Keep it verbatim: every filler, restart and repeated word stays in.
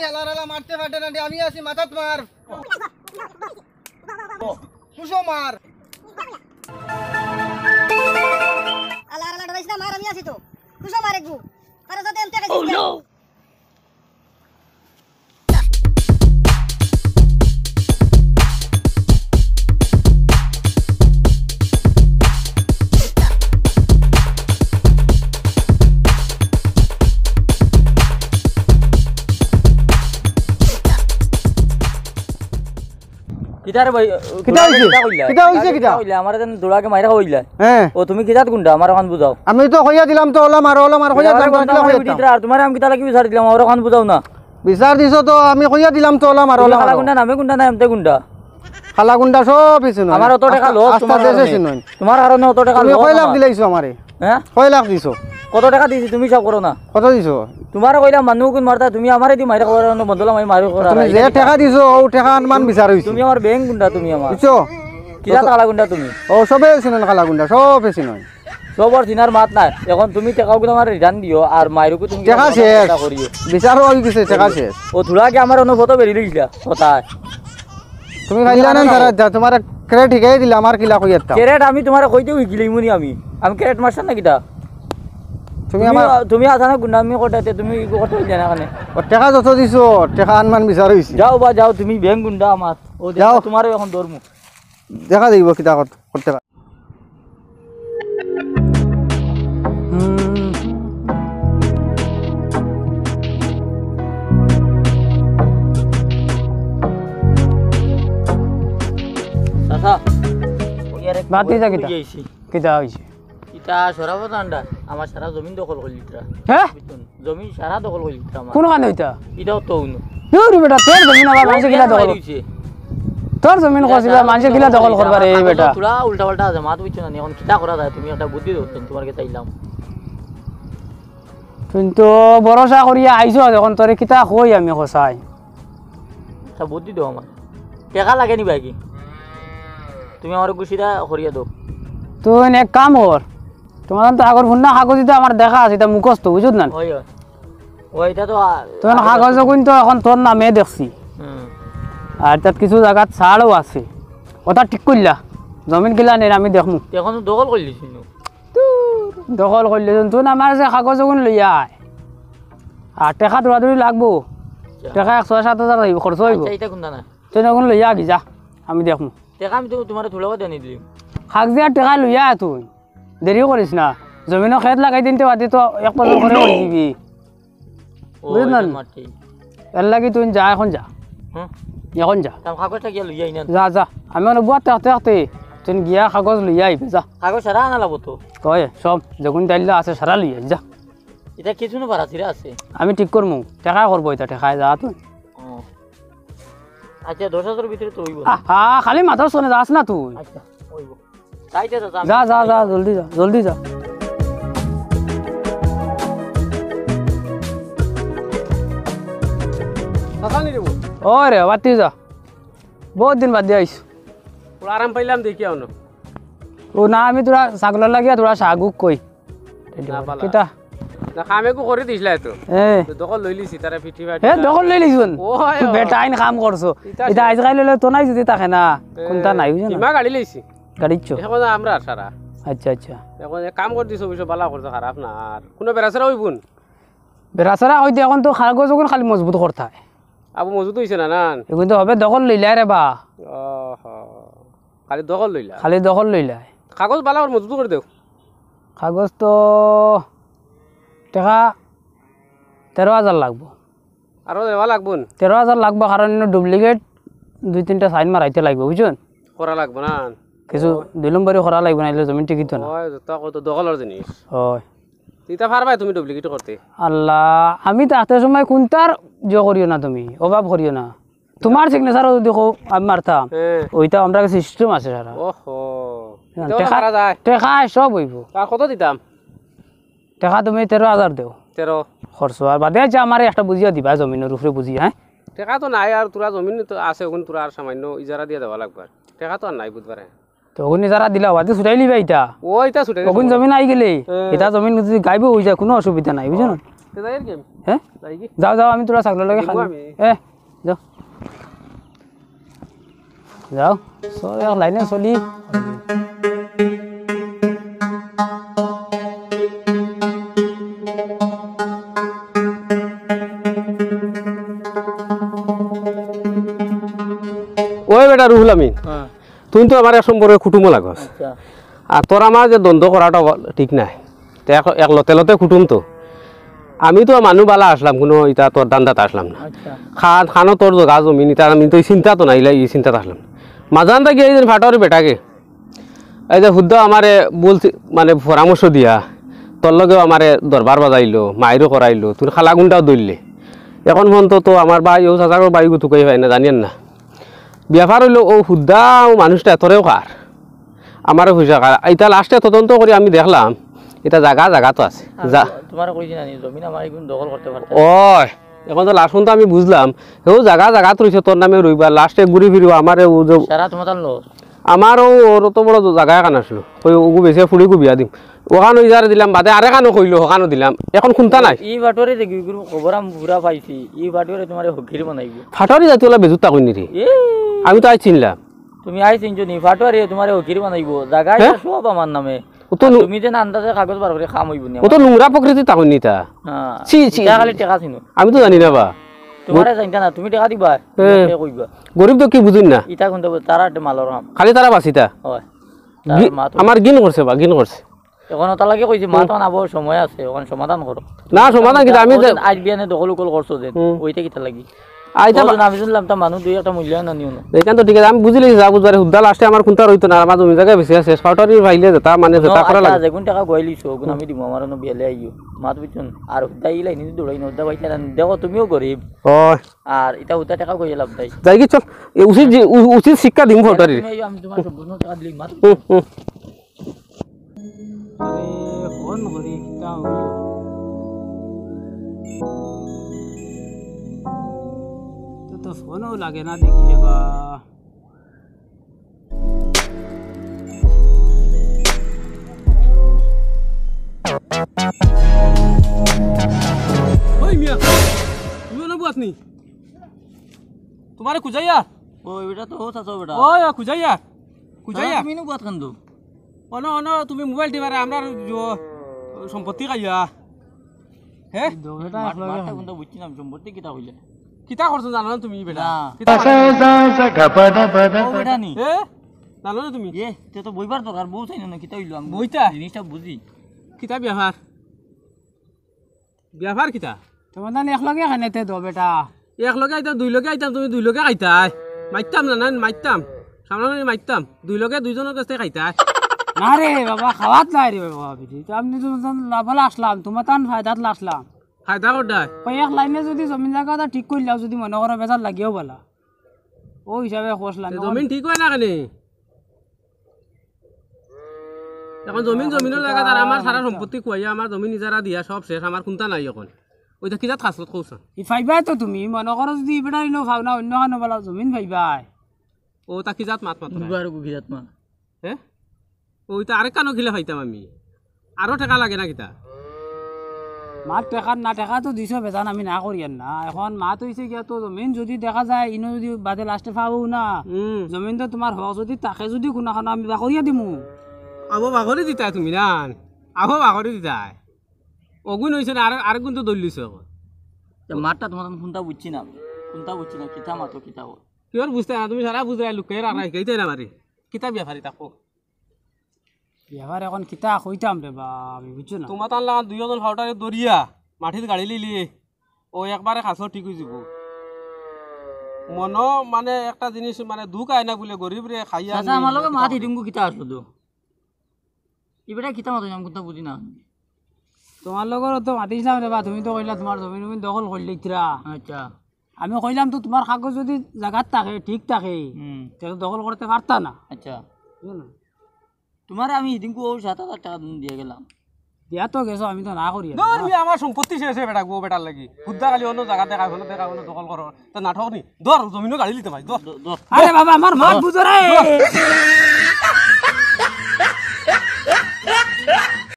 আলার আলা মারতে পারে না রে, আমি আছি, মাথাত মার। কুশো মার। আলার আলা ডরাইস না, মার, আমি আছি তো। কুশো মার একগু। আরে যাতে এমতে খাইছিস না। কিতা রে ভাই? কিতা অইছে? কিতা কইলা? কিতা অইছে কিতা? কিতা কইলা? আমারে যেন দুলাকে মাইরা কইলা। হ্যাঁ। ও তুমি কিতাত গুন্ডা? আমারে অখান বুঝাও। আমি তো কইয়া দিলাম তো ওলা মারো, ওলা মারো, কইয়া দিলাম তো, আমারে কিতা কইয়া দিতাম? আর তোমারে আমি কিতা লাগি বিচার দিলাম? আমারে অখান বুঝাও না। বিচার দিছো তো, আমি কইয়া দিলাম তো ওলা মারো, তুমি ওলা কালা মারো। গুন্ডা নামে গুন্ডা না এমতে গুন্ডা? কালা গুন্ডা সব কিছু নয়। আমার অত টেকা আস্তা, loss আস্তা তোমার দেশে কারণে। চিনইন। তোমার কারণে অত টেকা তুমি loss কয় লাখ আমার। দিলাইছো আমারে? হ্যাঁ? কয় লাখ দিছো? কত টেকা দিছি তুমি হিসাব করো না। কত দিছো? তোমারে কইলাম মানু গুন মারতা, তুমি আমারে দি মাইরা করার অন্য বদলা আমি মারি করার তুমি আগে যে দিতা। টেকা দিছো, ও টেকা আনমান বিচার অইছে। তুমি আমার ব্যাংক গুন্ডা, তুমি আমার। বুঝছো? কিলা কালা গুন্ডা তুমি? ও সবে চিনইন কালা গুন্ডা, সবে চিনইন। সবর চিনার মাত নাই। এখন তুমি টেকাগুন আমারে return দিও, আর মাইরুকু তুমি টেকা আমার শেষ। কথা করিও। বিচারও অই গেছে, টেকা শেষ। ও থুড়া কি আমার অন্য ফটো বেরি লইছিলা? কোথায়? তুমি পাইলা না, তারা যা, তোমার ক্রেট হিকাই দিলে, আমার কিলা কইয়ার তা। ক্রেট আমি তোমারে কইতে হইগিলাইমুনি আমি। আমি ক্রেট মাস্টার না কিতা? তুমি তুমি, আমার তুমি আছো না গুন্ডা, আমি কটাতে, তুমি কথা হইলে না কেনে? ও টেকা যত দিছো, টেকা আনমান বিচার অইছে। যাও বা যাও, তুমি ব্যাংক গুন্ডা আমার। ও দেখো, যাও। তোমারে এখন ধরমু। দেখা যাইব কিতা কর-, করতে পারে। চাচা, ওই আরে বাদ দিয়ে যা খবর কিতা? কই আইছি? কিতা অইছে? ইটা সরাব ঠান্ডা, আমার সারা জমিন দখল করিলিতরা। হ্যাঁ? জমিন সারা দখল করিলিতরা আমার। কোনখানে অইতা? ইটাও তো অইনো। দূর বেটা, তোর জমিন আবার মানষে কিলা দখল? তোর জমিন কইছি বা মানষে কিলা দখল করবা রে বেটা? পুরা উল্টা পাল্টা আছে, মাত বুঝছো না নি? এখন কিতা করা যায়? তুমি একটা বুদ্ধি দেও, তোমার কাছে আইলাম। তুই তো ভরসা করিয়া আইছো, এখন তোরে কিতা কই আমি কসাই? একটা বুদ্ধি দেও আমার। টেকা লাগে নি ভাই কি? তুমি আমার গুছিটা করিয়া দেও। তুই এক কাম কর, তোমার তো আগর ফুন্না কাগজ দিতে আমার দেখা আছে, ইটা মুখস্থ, বুঝছত না? ওই, ওই। ওইটা তো আ-, তখন আগে কাগজ তো কিন্তু এখন তোর নামে দেখছি। হুম। আর তাত কিছু জাগাত ছাড়ও আছে। ওটা ঠিক করলা। জমিন কিলা নের আমি দেখমু। এখন তো দখল করলিস কিন্তু। দখল করলে তুই আমার যে কাগজ ওগুন লইয়া আয়। আর টেকা দৌড়াদৌড়ি লাগবো। আচ্ছা। টেকা এক ছয় সাত হাজার অইবো, খরচ অইবো। আচ্ছা, ইটা কুনটা না? তুই ওগুন লইয়া আগি যা, আমি দেখমু। টেকা আমি তো তোমারে থুড়া বাদে আনি দিলাম। কাগজ আর টেকা লইয়া আয় তুই। দেরিও করিস না। জমিনো খেত লাগাই দিনতে বাদে তো এক বছর করে অই দিবি। ও, বুঝলি না? ইটা মাটি। এর লাগি তুই যা, এখন যা। হুম। এখন যা। তাম কাগজটা গিয়া লইয়া আই না। যা, যা। আমি মানে বুয়া থাকতে থাকতে তুই গিয়া কাগজ লইয়া আইবে, যা। কাগজ সারা আনা লাগবো তো। ওই, সব যেগুন ডাইল্লা আছে সারা লইয়া আই, যা। ইটা কিছু না পারা ছিরা আছে। আমি ঠিক করমু। টেকা করবো ইটা, টেকায় যা তুই। ও। আচ্ছা, দশ হাজার ভিতরে তো অইবো না। আহা, খালি মাথার সনে যাস না তুই। আচ্ছা, অইবো। তাই তো চাচা, আমি যা, যা, যা, জলদি যা, জলদি যা। চাচা নি রে বউ? ওরে, বাতি যা। বহুত দিন বাদে আইছো। পুরা আরাম পাইলাম দেখিয়া অনো। ও না, আমি তোরা ছাগলর লাগিয়া তোরা শাগুক কই। না, বালা। কিতা? না, কাম একু করি দিছলা তো। এ। তো দখল লইলিছি, তারা পিঠি বাটি এ, না। দখল লইলিছুন। ও, হয়, হয়। বেটা আইন কাম করছো। ইতা ইতা আছে। আজকাল হইলে তো নাই যদি থাকে না। এ, কোনটা নাই, বুঝছো না? কিমা গাড়ি লইছি? গাড়ির চো? এখন আমরা সারা। আচ্ছা, আচ্ছা। এখন এক কাম করি দিছো, অবশ্য বালা করছো, খারাপ না। আর কোনো বেড়াছেড়া অইবো না? বেড়াছেড়া অইতে এখন তো কাগজ ওগুন খালি মজবুত করতে হয়। আবু মজবুত অইছে না, না? এখন তো হবে দখল লইলা রে বা। ওহো। খালি দখল লইলা? খালি দখল লইলা। কাগজ বালা আর মজবুত করি দেও। কাগজ তো টেকা তেরো হাজার লাগবো। আরো দেওয়া লাগবো নি? তেরো হাজার লাগবো, কারণ ইনো duplicate দুই তিনটা sign মারাইতে লাগবো, বুঝছইন? করা লাগবো না? কিছু দুই নম্বরি করা লাগবো, নাইলে জমিন টিকিতো না। ওই, যত কত দখলর জিনিস। ওই। ইতা পারবায় তুমি duplicate করতে? আল্লাহ, আমি থাকতে সময় কুনটার জো করিও না তুমি, অভাব করিও না। তুমার signature যদি কও, আমি মারতাম। হ্যাঁ। ওইটা আমরার কাছে system আছে সারা। ওহো। না, ইটা টেকা, মারা যায়? টেকা সব অইবো। আর কত দিতাম? টেকা তুমি তেরো হাজার দেও। তেরো। খরচ। আর বাদে আইচ্ছা আমারে একটা বুঝিয়া দিবা, জমিনর উপরে বুঝিয়া, হ্যাঁ? টেকা তো নাই, আর তোরা জমিন তো আছে, ওগুন তোরা আর সামান্য ইজারা দিয়া দেওয়া লাগবো আর। টেকা তো আর নাই বুধবারে। তো ওগুন ইজারা দিলা, বাদে ছুটাই লিবা ইটা। ও, ইটা ছুটাই লিবা। ওগুন জমিন আই গেলে, হ্যাঁ। ইটা জমিন যদি গাইবো অই যায়, কুনু অসুবিধা নাই, বুঝছো না? তে যাই আর কি আমি। হ্যাঁ? যাই কি? যাও, যাও, আমি তোরা ছাগলর লগে দিমু খালি। আমি। এ, যাও। যাও, চল, এক লাইনে চলি। ওই বেটা রুহুল আমিন, হ্যাঁ। তুই তো আমার এক সম্পর্কে কুটুমও লাগস। আচ্ছা। আর তোর আমার যে দ্বন্দ্ব করাটা ঠিক নাই। তে এক, এক লতে লতে কুটুম তো। আমি তো মানু বালা আসলাম, কুনু ইতা তোর ধান্দাত আসলাম না। আচ্ছা। খান, খানো তোর জগা জমিন, ইতা আমি তো ই চিন্তাত না, ইলা ই চিন্তাত আসলাম না। মাঝান থাকি এই যে ফাটর বেটাকে, এই যে হুদ্দা আমারে বলছি, মানে পরামর্শ দিয়া, তোর লগেও আমারে দরবার বাজাইলো, মাইরও করাইলো, তুই খালা গুন্ডাও ধরলে। এখন পর্যন্ত তো আমার ভাই, ও চাচার ভাই গুতুকাই পাই না, জানিয়েন না। ব্যাপার অইলো, ও হুদ্দা ও মানুষটা এতরেও কার, আমারও পয়সা কার। ইটা লাস্টে তদন্ত করি আমি দেখলাম, ইটা জাগা জাগাত আছে। আমি যা- তো-, তোমারে কইছি না নি, জমিন আমার এগুন দখল করতে পারতে না। ওই, এখন তো লাস্ট পর্যন্ত আমি বুঝলাম, ও জাগা জাগাত রইছে, তোর নামে রইবা, লাস্টে ঘুরি ফিরিবা, আমারে ও যে সারা তোমার তার লস। আমার ও ওর অত বড় জাগা এখান আসলো, কই ওগু বেশি ফুড়ি গু বিয়া দিম, ওখানো ইজারে দিলাম, বাদে আরেখানো কইলো, ওখানো দিলাম, এখন কুন্তা নাই। ই বাটুয়ারি দেখি, গুরু খবর আমি পুরা পাইছি, ই বাটুয়ারি তোমারে হকির বানাইবো। ফাটারি জাতি ওলা বেজুত তা কইনি রে। এ। আমি তো আই চিনলাম। তুমি আই চিনছো নি, ফাটুয়ারি তোমারে হকির বানাইবো, জাগা হ্যাঁ? ইটা সব আমার নামে। ও তো আর নু- তুমি যে আন্দাজে কাগজ বার করে কাম অইবো নি ও তো আমার। নোংরা প্রকৃতি তা কইনি তা। হ্যাঁ, ছি, ছি। ইটা খালি টেকা চিনো। আমি তো জানি না বা। তোমারে জানতা না, তুমি টেকা দিবা, হ্যাঁ। তুমি কইবা। গরিব তো কি বুঝুন না। ইটা কুন্তা বুঝ-, তারা একটা মালর কাম। খালি তারা বাঁচিতা। হয়। তার গি-, মা তো আমার ঘিন করছে বা, ঘিন করছে। এখন ওটা লাগে কইছি, মা হুম। তখন আবার সময় আছে, ওখানে সমাধান করো। না, সমাধান কিন্তু আমি যে ওদিন আজ বিয়ানে দখল উকল করছো যে, হুম। ওইটা কিতা লাগি? আইতা ওদিন বা- আমি শুনলাম, তা মানুষ দুই একটা মূল্যায়ন আনিও না। এখান তো ঠিক আছে, আমি বুঝিলি যা বুঝবারে হুদ্দা লাস্টে আমার কুন্তা রইতো না, আমার জমি জায়গা বেশি আছে, ফাউটারি পাইলে যেটা মানে যেটা করা আচ্ছা, লাগে। যেগুন টাকা গইলিছো, ওগুন আমি দিমু, আমার অন্য বিয়ালে আইও। মাত বুঝছো না? আর হুদ্দা ই লাইনে দৌড়াই না, হুদ্দা পাইতে না। দেখো, তুমিও গরিব। ওই। আর এটা হুদ্দা টাকা কইয়া লাভ নাই। যাই কি চল, এ উচিত যে, উ-, উচিত শিক্ষা দিমু ফাউটারি। তুমি আইও, আমি তোমার সম্পূর্ণ টাকা দিলি, মাত। হুম, হুম। আরে, ফোন করি, কিতা হইল? তো, তো ফোনও লাগে না দেখি রে বা। ওই মিয়া, তুমি অনো বওয়াত নি? তোমারে খুজাইয়ার। ওই বেটা তো হো চাচা বেটা। ওই, ওই, খুজাইয়ার। খুজাইয়ার। তুমি নু বওয়াত কেনে? অনো, অনো, তুমি মোবাইল টিপারে আমরার জ-, সম্পত্তি খাইয়া। হে? মাত-, মাতটা কুন্তা বুঝছি না, সম্পত্তি কিতা কইলে? কিতা করছো জানো না তুমি বেটা? না। কিতা করছো? ও বেটা নি। হে? জানো না তুমি? এ, তে তো বইবার দরকার, বউ চাই না, না, কিতা হইলো? আমি বইতা? জিনিসটা বুঝি। কিতা ব্যাপার? ব্যাপার কিতা? তোমার জানি এক লগে খানেতে দো বেটা। এক লগে আইতাম, দুই লগে আইতাম, তুমি দুই লগে খাইতায়। মাইতাম না, না, মাইতাম। সামনাসামনি মাইতাম। দুই লগে দুইজনর কাছ থাকি খাইতায়। না রে বাবা, খাওয়াত নাই রে বাবা, বিধি। তো আমি তো তোমার তান লাভলা আসলাম, তোমার তান ফায়দাত আসলাম। ফায়দা করতায়? কই এক লাইনে যদি জমিন জাগা এটা ঠিক করিলাও, যদি মনে করো বেজার লাগিও বলা। ও হিসাবে খোঁজলাম। তে এখন জমিন ঠিক হয় না কেনে? এখন জমিন, জমিনর জাগা তার আমার সারা সম্পত্তি খুয়াইয়া, আমার জমিন ইজারা দিয়া সব শেষ, আমার কুন্তা নাই এখন। ওইটা কি জাত খাসলত কওছা? ই পাইবায় তো তুমি, মনে করো যদি ইবেটা ইনো পাও না, অন্য খানো বলা জমিন পাইবায়। ও, তা কি জাত মাত মাত? দুবার কি জাত মাত? হে? ওইটা আরেক কানো গিলা পাইতাম আমি। আরো টেকা লাগে না কিতা? মাত টেকা না, টেকা তো দিছো বেজান, আমি না করিয়ার না। এখন মাত অইছে গিয়া তো জমিন যদি দেখা যায়, ইনো যদি বাদে লাস্টে পাও না, হুম। জমিন তো তোমার হক যদি থাকে যদি কুনাখানো আমি বাকরিয়া দিমু। আবো বাকরি দিতায় তুমি না? আবো বাকরি দিতায়। অগুন অইছে না, আরে-, আরেকগুন তো দলিছে এখন। তে মাতটা তোমার কুন্তা বুঝছি না আমি। কুন্তা বুঝছি না, কিতা মাতো কিতা কও। কিওর বুঝতায় না, তুমি সারা বুঝায় লুকাইয়া রাখা শিখাইতায় না আমারে। কিতা ব্যাপার ইতা কও? ব্যাপার এখন কিতা কইতাম রে বা, আমি বুঝছো না। তোমার তান লাগান দুইজন ফাউটারে দরিয়া মাটিত গাড়ি লিলি, ও একবারে খাসো ঠিক অই যিবো। মনো মানে একটা জিনিস মানে দুখ আয় না বুলে গরিবরে খাইয়া চাচা, নি-, আমার লগে মাত হিডিঙ্গু কিতা আসলো তো? ইবেটা কিতা মাতো আমি কুন্তা বুঝি না। তোমার লগর তো মাতিছিলাম রে বা, তুমি তো কইলা তোমার জমিন জমিন দখল করিলিতরা। আচ্ছা। আমি কইলাম তো তোমার কাগজ যদি জাগাত থাকে, ঠিক থাকে, হুম। তে তো দখল করতে পারতা না। আচ্ছা। বুঝছো না? তোমারে আমি হিদিনকু ও সাত হাজার টেকা দিয়া গেলাম। দিয়া তো গেছো, আমি তো না করিয়ার না। মিয়া, আমার সম্পত্তি শেষ অয় বেটা, গো বেটার লাগি। হুদ্দা খালি অন্য জাগা দেখা, অন্য দেখা, অন্য দখল করো। তা নাটক নি। ধর, জমিনও গাড়ি লিতে ভাই, ধর। ধর, ধর। আরে বাবা, আমার মাত বুঝো রে।